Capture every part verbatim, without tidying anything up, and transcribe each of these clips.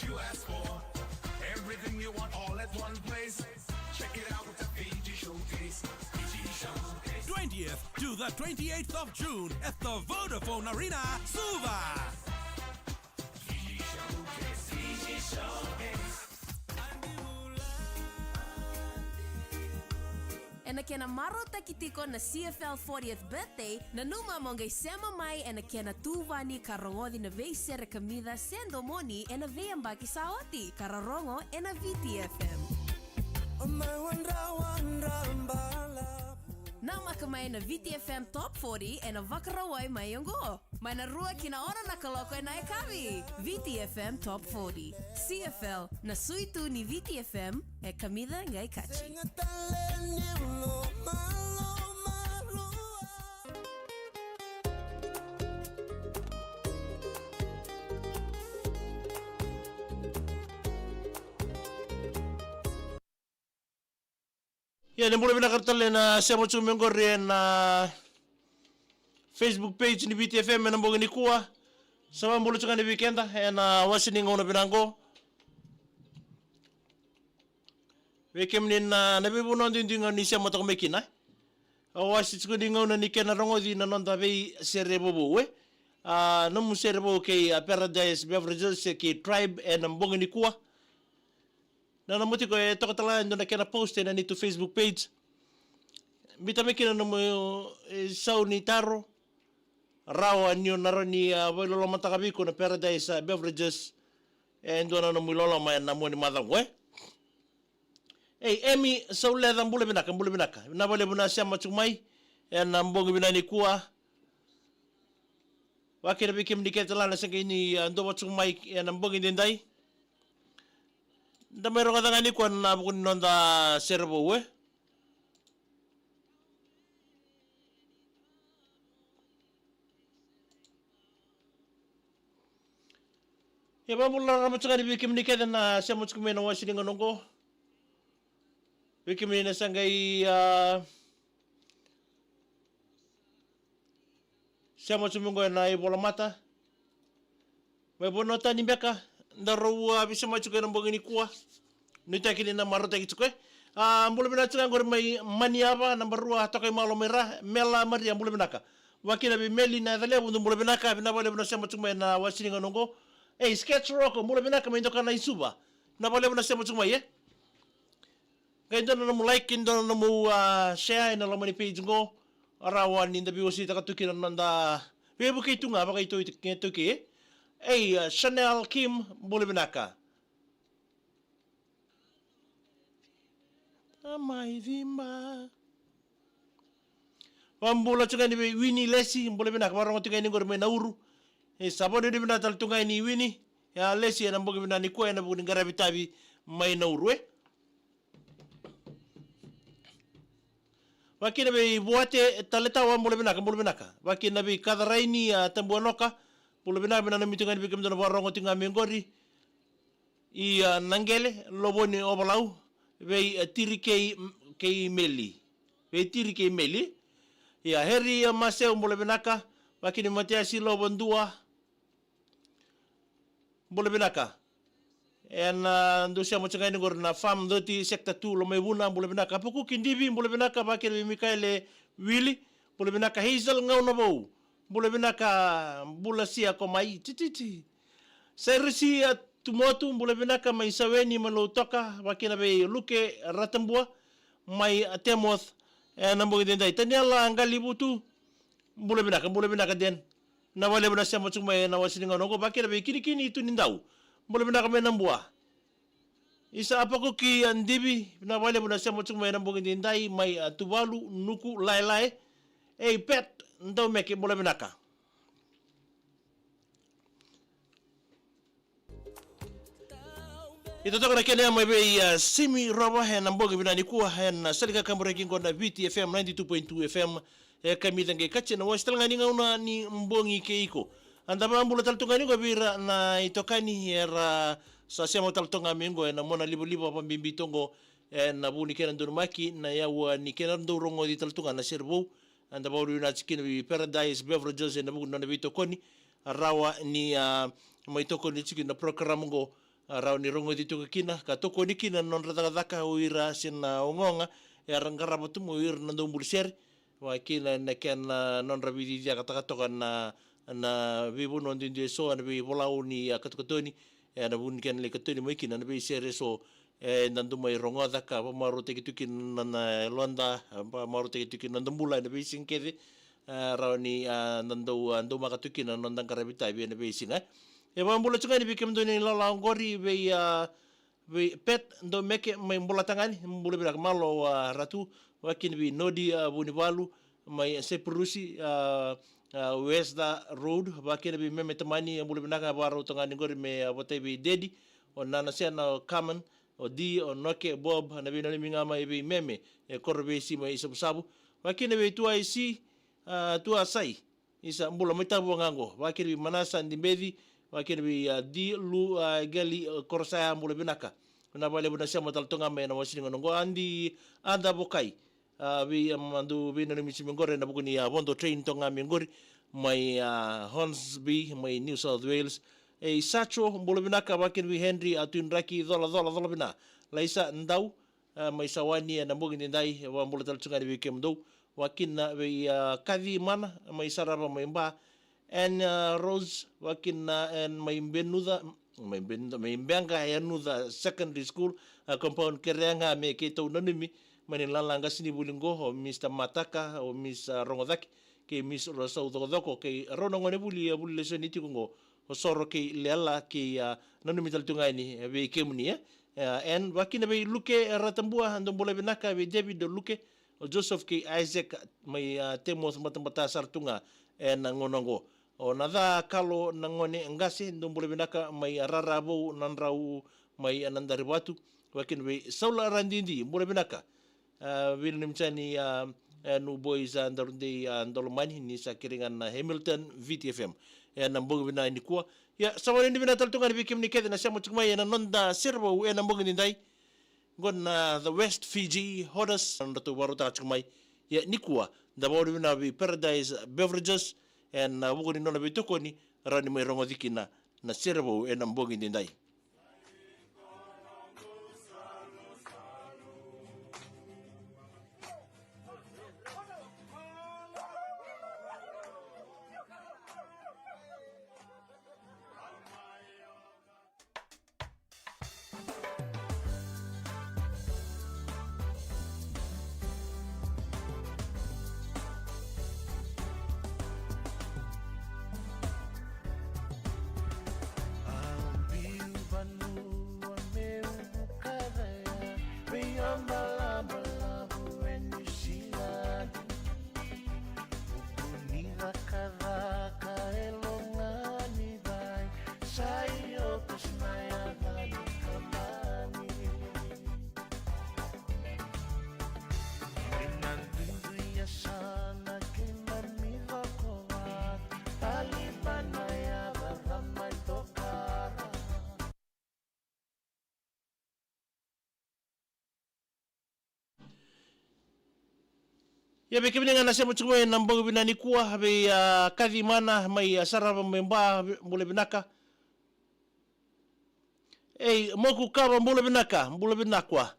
You ask for everything you want all at one place. Check it out with the Fiji Showcase. Fiji Showcase. Twentieth to the twenty-eighth of June at the Vodafone Arena, Suva. Fiji Showcase. Fiji Showcase. Ena kena marautaki tiko na C F L fortieth birthday, nanuma mo qai sema mai ena kena tuvani ka rogoci na veisere kamica se domoni ena veiyabaki sa oti, ka rorogo ena V T F M. Namaka mai na V T F M Top forty ena Vakarauwai mai oqo. Mai na rua ki na ono na kaloko ena yakavi. V T F M Top forty. C F L, na suitu ni V T F M, e kamica qai kaci. Ia, ni bula vinaka tale na sema tiko mai qori ena Facebook page ni V T F M ena bogi nikua. Sa vakabula tiko ga ni vei keda ena wase ni gauna vinaka qo. Vei kemuni na, na veivanua duidui ga ni sema toka mai kina. A wase tiko ni gauna ni kena rogoci na noda veisere vovou, e. A, nomu sere vou kei a Paradise Beverages kei Tribe ena bogi nikua. Na nomu tiko e toka tale e dua na kena post ena neitou Facebook page. Biuta mai kina nomu, e, sau ni taro. Rawa ni o na rawa ni, a, vailolomataka vei iko na Paradise, a, Beverages. E dua na nomu iloloma ena mua ni macawa, e. Ei, Emi Sauleca, bula vinaka, bula vinaka. Vinaka vakalevu na sema tiko mai ena bogi vinaka nikua. Vakakina vei kemuni kece tale na sa qai ni, a, dova tiko mai ena bogi edaidai. Da mai rogoca ga nikua na vuku ni noda sere vou, e. Ia, vakabula raraba tiko ga ni vei kemuni kece na sema tiko mai ena wase ni gauna oqo. Vei kemuni na sa qai, a, sema tiko mai qo ena ivolamata. Mai vanua tani beka, daru, a, veisema tiko ena bogi nikua. Nuitaki ni na marautaki tiko, e. A, bula vinaka tiko ga qori mai Maniava, naba rua, toka i malo mai ra, Mela Maria, bula vinaka. Vakakina vei Meli Nacalevu, dou bula vinaka, vinaka vakalevu na sema tiko mai ena wase ni gauna oqo. Ei, Sketch Rock, bula vinaka mai Doka na i Suva. Vinaka vakalevu na sema tiko mai, e. Qai dua na nomu like, dua na nomu, a, share ena loma ni page qo. Rawa ni da veiwaseitaka tu kina na noda veivukei tu ga vakaitaukei, e. Ei, a, Chanel Kim, bula vinaka. A mai cimba. Vakabula tiko ga ni vei Wini Lesi, bula vinaka, vakarogo tiko ga ni qori mai Nauru. E sa vakanuinui vinaka tale tu ga ni Wini. Ia Lesi ena bogi vinaka nikua ena vuku ni qaravi tavi mai Nauru, e. Vakakina vei Vuate Taletawa, bula vinaka, bula vinaka. Vakakina vei Kacaraini, a, Tabuanoka, bula vinaka, vinaka na miti ga ni vei kemudou na vakarogo tiko ga mai qori. Ia, a, Naqele, Lovoni Ovalau, vei, a, Tiri kei, kei Meli. Vei Tiri kei Meli. Ia, Heri, a, Maseu, bula vinaka. Vakakina vei Matiasi Lovadua. Bula vinaka. Ena, a, dou sema tiko ga ni qori na Farm thirty, Sector two, Lomaivuna, bula vinaka. Pakuki Divi, bula vinaka, vakakina vei Mikaele Wili, bula vinaka. Hazel Gaunavou, bula vinaka, bula sia ko mai, tititi. Sairisi, a, Tumotu, bula vinaka, mai Saweni, mai Lautoka, vakakina vei Luke Ratabua, mai, a, Temoth, ena bogi edaidai. Taniela Qalivutu, bula vinaka, bula vinaka Den. Vinaka vakalevu na sema tiko mai ena wase ni gauna oqo, vakakina vei Kinikini Tunidau. Bula vinaka mai Nabua. Isa Apakuki, a, Divi, vinaka vakalevu na sema tiko mai ena bogi edaidai mai, a, Tuvalu, Nuku, Laelae. Ei, Pet Daumeke, bula vinaka. Itotoka na kena ya mai vei, a, Simi Rova ena bogi vinaka nikua ena sala ni kakaburaki qo na V T F M ninety-two point two F M. E kamica qai kaci ena wase tale ga ni gauna ni bogi kei iko. Eda vakabula tale tu ga ni qo vei ira na itokani era sa sema tale tu ga mai qo ena monalivaliva vakabibi tu qo ena vuku ni kena donumaki na yawa ni kena dau rogoci tale tu ga na sere vou. Eda vakavinavinaka tiko kina vei Paradise Beverages ena vuku ni nona veitokoni. Rawa ni, a, mai tokoni tiko kina na program qo. A rawa ni rogoci tiko kina ka tokoni kina na nodra cakacaka o ira se na ogaoga era qarava tu mai o ira na daubuli sere. Vakakina na kena nodra veiciciyakataka toka na, na veivanua duidui eso, na veivolau ni a katokatoni, e na vuni kena lai katoni mai kina na veisere eso. E da dau mai rogoca ka vakamarautaki tu kina na, na yaloda, vakamarautaki tu kina na noda bula e na veisiga kece. E rawa ni a da dau, a daumaka tu kina na noda qaravi tavi e na veisiga. E vakabula tu ga yani vei kemudou na ilala oqori vei a vei Pet Daumeke mai Bolatagane, bula vinaka, malo a Ratu, vakakina vei Nodi a Vunivalu mai Sepurusi, a, a Westa Road, vakakina vei Meme Tamani, bula vinaka, vakarau toka ga yani qori me a votai vei Dedi, o Nana Sena, o Carmen, o Di, o Noke, Bob, na veinanumi ga mai vei Meme e Korovesi mai Savusavu, vakakina vei Tuaisi, a, Tuasai, isa bula mai Tavua ga qo, vakakina vei Manasa Dibeci, vakakina vei a Di Lu, a Geli, a Korosaya, bula vinaka. Na vale vuna sema tale toga mai na wasini gona qo, a Di, a da vokai. A vei a madu veinanumi simi qori na vuku ni a vodo train toga mai qori mai a Hornsby mai New South Wales. E i Sacho, bula vinaka, vakakina vei Henry, a Tuidraki, cola, cola, cola vina. Laisa Dau, a, mai Sawani e na bogi nidai, e vakabula tale tu ga yani vei kemudou. Vakakina vei a Kaci Mana mai Sarava mai Ba, en a Rose, vakakina en mai Benuca, mai Benuca, mai Bega e Nuca Secondary School, a compound, kerea ga me keitou nanumi mai na ilala qasenivuli qo, o Mr Mataka, o Miss a Rogocake, kei Miss Rosau Cokocoko, kei rau na gonevuli a vuli lesoni tiko qo, o Soro kei Lela, kei a nanumi tale tu ga yani vei kemuni e. E, en vakakina vei Luke Ratabua, dou bula vinaka, vei David Luke, o Joseph kei Isaac mai a Temoth, batabata sara tu ga e na gauna qo. O Naca Kalo na gone qase, dou bula vinaka, mai a Raravou, Nadrau mai a Nadarivatu, vakakina vei Saula Radidi, bula vinaka. A, veinanumi tu yani a, a New Boys a Darudei a Dolomani, ni sa keri ga na Hamilton Viti F M e na bogi vinaka nikua. Ia, sa vakanuinui vinaka tale tu ga yani vei kemuni kece na sema tiko mai e na noda sere vou e na bogi nidai. Qo na The West Fiji Holders, na nodratou vakarautaka tiko mai. Ia nikua, da vakanuinui vinaka vei Paradise Beverages e na vuku ni nona veitokoni, rawa ni mai rogoci kina na sere vou e na bogi nidai. Ia vei kemuni ga na sema tiko mai na bogi vinaka nikua, vei a Kaci Mana mai a Sarava mai Ba, bula vinaka. Ei, Moku Kava, bula vinaka, bula vinaka.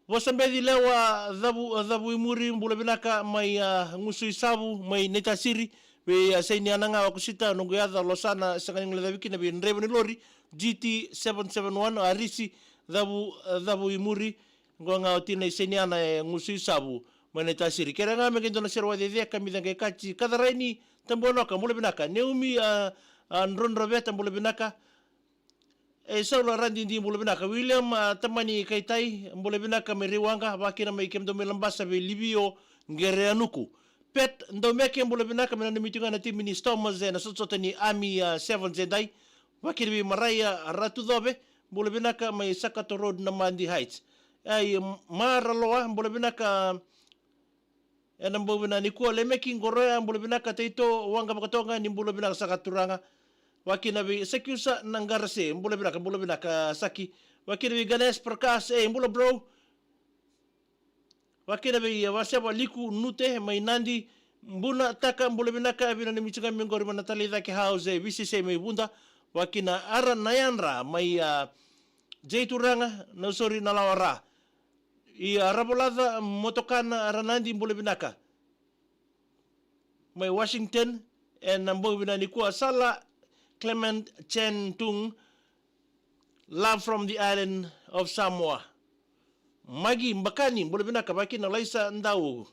Vosa Beci Lewa, Cavu, Cavu i Muri, bula vinaka, mai a Gusu i Savu mai Naitasiri. Vei a Sainiana ga, Wakusita, noqu yaca Losana, sega ni guilecavi kina, vei draiva ni lori G T seven seven one, Arisi, Cavu, Cavu i Muri. Qo ga o tina i Sainiana e Gusu i Savu mai Naitasiri. Kere ga me qai dua na sere vakaceceka, Mica Qekati, Kacaraini, Tabuanoka, bula vinaka. Neumi a, a Drodroveta, bula vinaka. E Saula Radidi, bula vinaka. William a Tamani Kaitai, bula vinaka mai Riwaqa, vakakina mai kemudou mai Labasa vei Livio Qereanuku. Pet Daumeke, bula vinaka, me nanumi tiko ga na timi ni Stormers e na sotasota ni Army a Sevens e dai. Vakakina vei Maraia Ratucove, bula vinaka mai Sakato Road, Namadi Heights. Ai Maraloa, bula vinaka. E na bogi vinaka nikua, Lemeki Qoroya, bula vinaka. Taito Waqa Vakatoga, ni bula vinaka saka turaga. Vakakina vei Sakiusa Naqarase, bula vinaka, bula vinaka Saki. Vakakina vei Ganesh Prakash, e bula bro. Vakakina vei Vaseva Liku Nute mai Nadi, Buna Taka, bula vinaka, veinanumi tiko ga mai qori mai na Taleicake House e V C C mai Vuda. Vakina Ara na yadra mai, a, Jei Turaga, na sori na lawara. I, a, Ravolaca Motokana Ranadi, bula vinaka. Mai Washington, ena bogi vinaka nikua, Sala Clement Chen Tung, love from the island of Samoa. Magi Bakani, bula vinaka, vakina Laisa Dau.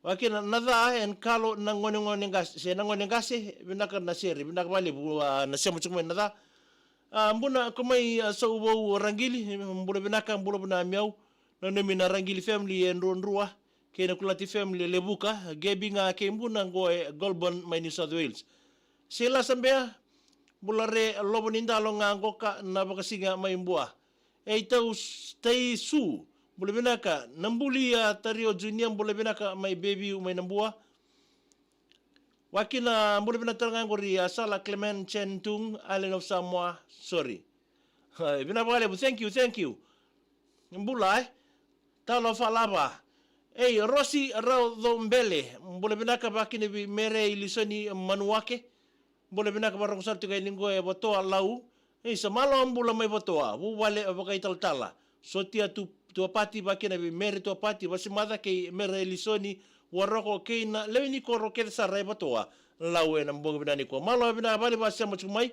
Vakina na ca en kalo na gone gone qase, se na gone qase, vinaka na sere, vinaka valevu, a, na sema tiko mai na ca. A, bula ko mai, a, Sauvou Ragili, bula vinaka, bula vuna miau, na nomi na Ragili family e Druadrua, kei na Kulati family e Levuka, Gebi ga kei buna qo e Goulburn mai New South Wales. Sila Sabea, bula re lovo ni dalo ga qoka na vakasiga mai Bua. Ei tau s-, tai su, bula vinaka, na buli a Tario Junior, bula vinaka mai Bayview mai na Bua. Vakina bula vinaka tale ga qori a Sala Clement Chen Tung, Island of Samoa, sorry. Hai, vinaka vakalevu, thank you, thank you. Bula, e? Talo falava. Ei, Rosi Rau Cobele, bula vinaka vakina vei Mere Ilisoni Manuake. Bula vinaka vakarorogo sara tiko yani qo e Vatoa Lau. Ei, sa malo bula mai Vatoa, vuvale vakaitalatala. Sotia tu, Tuapati vakina vei Mere Tuapati, Vasimaca kei Mere Ilisoni, Waroko kei na lewe ni koro kece sara e Vatoa Lau ena bogi vinaka nikua. Malo vinaka vale vasema tiko mai.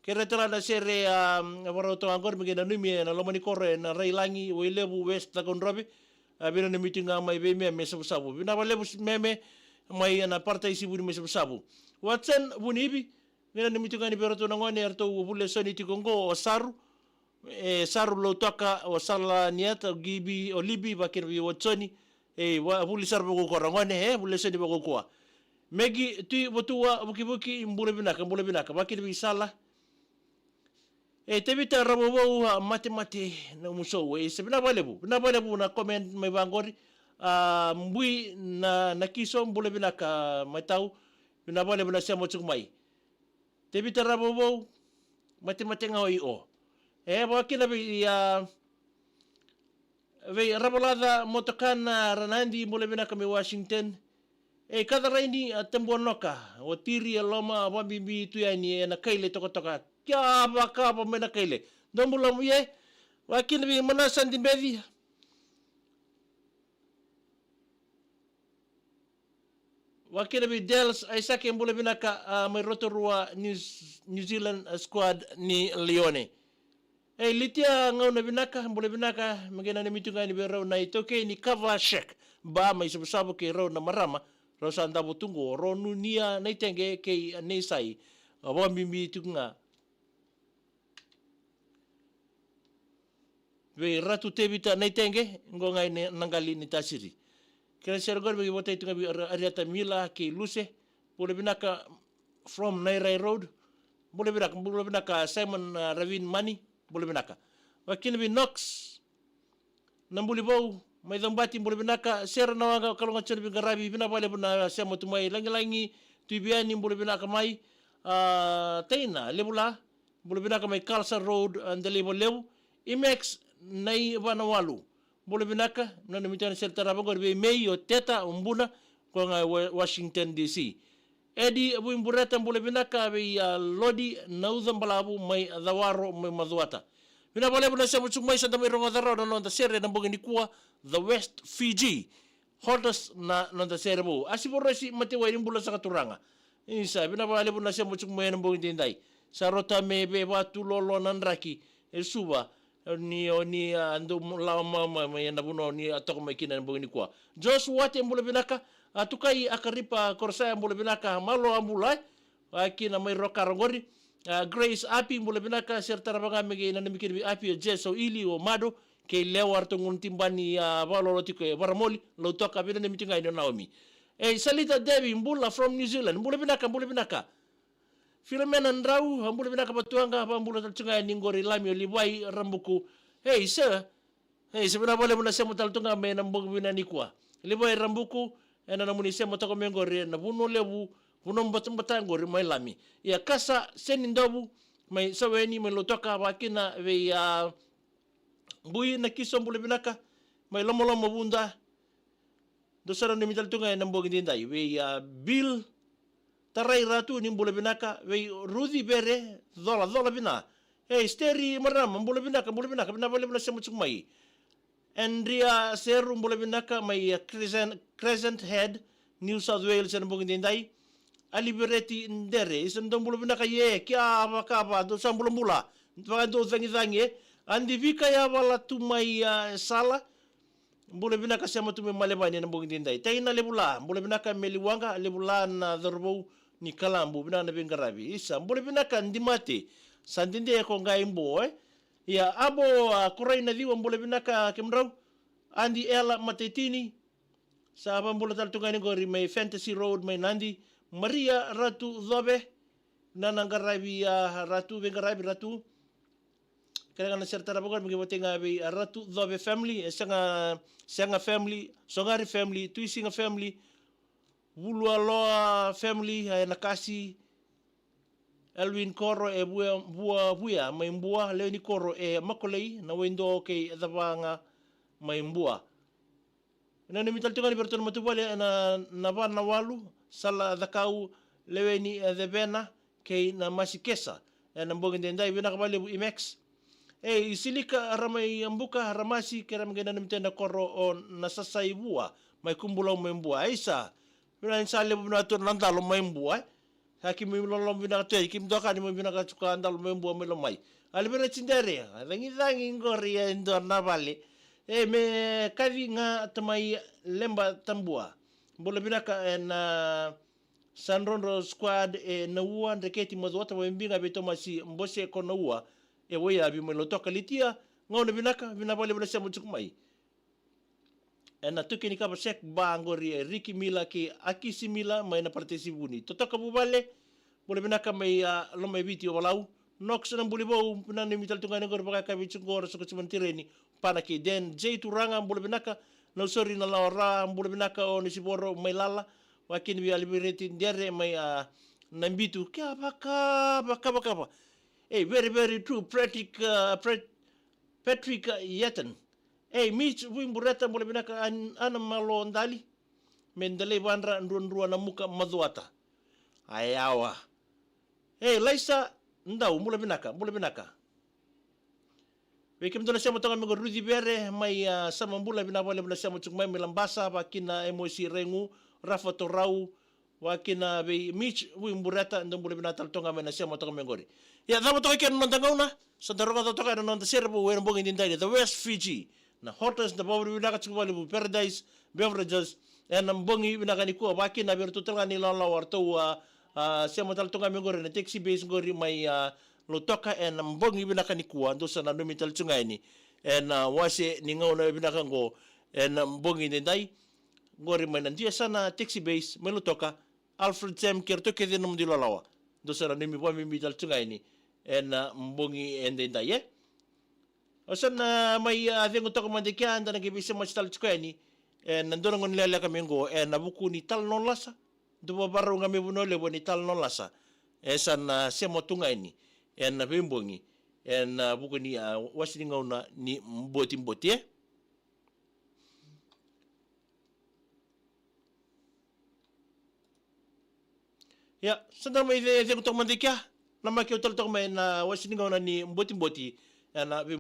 Kere tala na sere, a, vakarau toka qori me qai nanumi ena loma ni koro ena Railagi, Wailevu, West Cakaudrove. A, vinanumi tiko ga mai vei Meme Savusavu. Vinaka valevu Meme mai ena Parataisi Vuni mai Savusavu. Watson Vuniivi, vinanumi tiko ga ni vei ratou na gone, eratou vuli lesoni tiko qo o Saru. E Saru Lautoka, o Sala Niata, o Gibi, o Libi, vakina vei Watsoni. E, wa, vuli sara vakaukua ra gone, e, vuli lesoni vakaukua. Megi Tui Vatua Vukivuki, bula vinaka, bula vinaka, vakina vei Sala. E, Tevita Ravovou, a, mate mate na musou. E, sa vinaka valevu, vinaka valevu na comment mai vaqori. A, Bui na, na Kiso, bula vinaka, matau. Vinaka valevu na sema tiko mai. Tevita Ravovou, mate mate ga o i o. E, vakina vei, a, vei Ravolaca Motokana Ranadi, bula vinaka mai Washington. E, Kacaraini, a, Tabuanoka, o Tiri, e loma, a, vabibi tu yani ena Kaile tokatoka. Kia vakava mai na Kaile. Dou bula mu ye. Vakina vei Manasa Dibeci. Vakina vei Dels Aisake, bula vinaka, a, mai Rotorua, New, New Zealand, a, squad ni Lione. E, Litia Gauna Vinaka, bula vinaka, me qai nanumi tu ga yani vei rau na itaukei ni Kava Shek. Ba mai Savusavu kei rau na marama, rau sa davo tu qo, rau nunia na itege kei a neisai, a, vakabibi tu ga. Vei Ratu Tevita na itege, qo ga i na qali ni tasiri. Kena sere qori vei votai tu ga vei Ari-, Ariata Mila kei Luse, bula vinaka from Nairai Road, bula vinaka, bula vinaka Simon, a, Ravin Mani, bula vinaka. Vakina vei Knox, na buli vou, mai Caubati, bula vinaka, Sera na waqa, Kaloga Joni vei Qaravi, vinaka valevu na sema tu mai, Lagilagi, Tui Viani, bula vinaka mai, a, Taina, Levula, bula vinaka mai Kalsa Road, a, Delaivalevu. Imex Naivanawalu, bula vinaka, nanumi tu ga na sere tarava qori vei Mei o Teta, o Buna, ko ga e Wa-, Washington D C. Edi Vuibureta, bula vinaka vei, a, Lodi Naucabalavu mai Cawaro mai Macuata. Vinaka valevu na sema tiko mai, sa da mai rogoca rawa na noda sere ena bogi nikua, The West Fiji. Holders na noda sere vou. Asi Vorosi Matewai, ni bula saka turaga. Isa, vinaka vakalevu na sema tiko mai ena bogi daidai. Sa rota me vei vatu lolo na draki e Suva. Ni, o ni, a, dou mu-, lawa ma, ma, ma, ena vanua ni a toka mai kina ena bogi nikua. Joshua Te, bula vinaka. A, Tukai Akaripa Korosaya, bula vinaka. Malo a bula, e. Vakina mai Rokara qori. A, Grace Api, bula vinaka, sere tarava ga me qai nanumi kina vei Api, o Jeso Ili, o Mado, kei Lewa, ratou gunu tibani, a, vakalolo tiko e Varamoli, Lautoka, vinanumi tiko ga yani o Naomi. E, Salita Devi, bula from New Zealand, bula vinaka, bula vinaka. Filomena Drau, a, bula vinaka Vatuaqa, vakabula tale tiko ga yani qori Lami, o Livai Rabuku. Ei, sir, Ei, sa vinaka vakalevu na sema tale tu ga mai ena bogi vinaka nikua. Livai Rabuku, ena nomuni sema toka mai qori, ena Vanua Levu, vanua batabata qori mai Lami. Ia Kasa Senidovu, mai Saweni, mai Lautoka, vakina vei, a, Bui na Kiso, bula vinaka, mai Lomaloma Vuda. Dou sa nanumi tale tu ga ena bogi daidai. Vei, a, Bill, Tarai Ratu ni bula vinaka, vei Ruci Vere, cola, cola vina. Ei, Steri Marama, bula vinaka, bula vinaka, vinaka vakalevu na sema tiko mai. Andrea Seru, bula vinaka mai, eh, Crescent, Crescent Head, New South Wales, ena bogi daidai. Alivereti Dere, isa dou bula vinaka, ye, kia vakava, dou sa bulabula. Vaka dou cagicagi, e. Adi Vika Yavala tu mai, ah, Sala. Bula vinaka, sema tu mai Malevani ena bogi daidai. Taina Levula, bula vinaka Meli Waqa, Levula na cauravou ni Kalabu, vinaka na veiqaravi. Isa, bula vinaka Dimate, sa dede ko qai bo, e. Ia, Abo, ah, Korai na Ciwa, bula vinaka kemudrau. Adi Ela Mataitini, sa vabula tale tu ga yani qori mai Fantasy Road, mai Nadi. Maria Ratu Cove, na na qaravi, ah, Ratu, veiqaravi Ratu. Kere ga na sere tarava qori, me qai vata ga vei, ah, Ratu Cove family, e Sega, Sega family, Sogari family, Tuisiga family, Vulualoa family, ah, e Nakasi, Elwin Koro e Vua, Vua, Vuya mai Bua, Leoni Koro e Makolei, na Waido kei Cavaga mai Bua. Ena nanumi tale tu ga yani vei iratou na matavuvale, ena, na va na walu, Sala Cakau, Leweni, e, Cevena, kei na Masi Kesa. Ena bogi daidai, vinaka vakalevu Imex. E, i Silika, ra mai Buka, ra Masi, kei ra mai qai nanumi tale na koro o Nasasai Vua, mai Kubulau mai Bua. Isa, vinaka ni sa levu vinaka tu na dalo mai Bua, e. Sa keimami loloma vinaka tu, e, keimami doka ni mai vinaka tu ka dalo mai Bua mai Lomai. Alivereti Dere, cagicagi qori e dua na vale. E, me kaci ga tamai Leba Tabua. Bula vinaka ena, ah, Sandrodro Squad e Naua, Dreketi Macuata, vakabibi ga vei Tomasi Bose ko Naua. E Waiyavi mai Lautoka. Litia, gauna vinaka, vinaka vakalevu na sema tiko mai. Ena tuki ni kava sek ba qori e Riki Mila kei Akisi Mila mai na Paratesi Vuni. Totoka Vuvale, bula vinaka mai, ah, Lomaiviti Ovalau. Nox na Bulivou, nanumi tale tu ga yani qori vakayakavi tiko qori, soko tiko mai na tireni. Pana kei Den, Jay Turaga, bula vinaka. Nausori na Lawa Ra, bula vinaka o Nisivoro mai Lala. Vakakina vei Alivereti Dere mai, ah, Nabitu. Kia vaka, vaka, vaka, vaka. Hey, very, very true. Patrick, ah, Pret-, Patrick, ah, Yeten. Ei, Mitch Vuibureta, bula vinaka. An-, Ana Malo Dali. Me Dalei Vadra, Druadrua, Namuka, Macuata. Ayawa. Ei, Laisa Dau, bula vinaka, bula vinaka. Vei kemudou na sema toka mai qo, Ruci Vere mai, ah, Samabula, vinaka vakalevu na sema tiko mai, mai Labasa, vakakina Emosi Regu, Rafa Torau, vakakina vei Mitch Vuibureta, dou bula vinaka tale toka mai na sema toka mai qori. Ia, cava toka kina na noda gauna, sa da rogoca toka na noda sere vou ena bogi daidai, The West Fiji, na hotels, na vakavinavinaka tiko vakalevu, Paradise Beverages, ena bogi vinaka nikua, vakakina vei iratou tale ga na ilawalawa, ratou, ah, ah, sema tale toka mai qori, na taxi base qori mai, ah, Lautoka, ena bogi vinaka nikua, dou sa nanumi tale tu ga yani, ena wase ni gauna vinaka qo, ena bogi daidai, qori mai na dua yasana taxi base, mai Lautoka, Alfred Sam kei iratou kece na nomudou ilawalawa. Dou sa nanumi vakabibi tale tu ga yani ena bogi e daidai, e. Au sa na mai, ah, cegu toka mada i kea, da na qai veisemati tale tiko yani ena dua na gauna lekaleka mai qo, ena vuku ni Talanoa Lasa. Dou vakarau ga mai Vanua Levu ena Talanoa Lasa. E sa na sema tu ga yani ena veibogi, ena vuku ni, ah, wase ni gauna ni Botiboti, e. Ia, sa da mai ce-, cegu toka mada i kea, na mai keu tale toka mai na wase ni gauna ni Botiboti, ena vei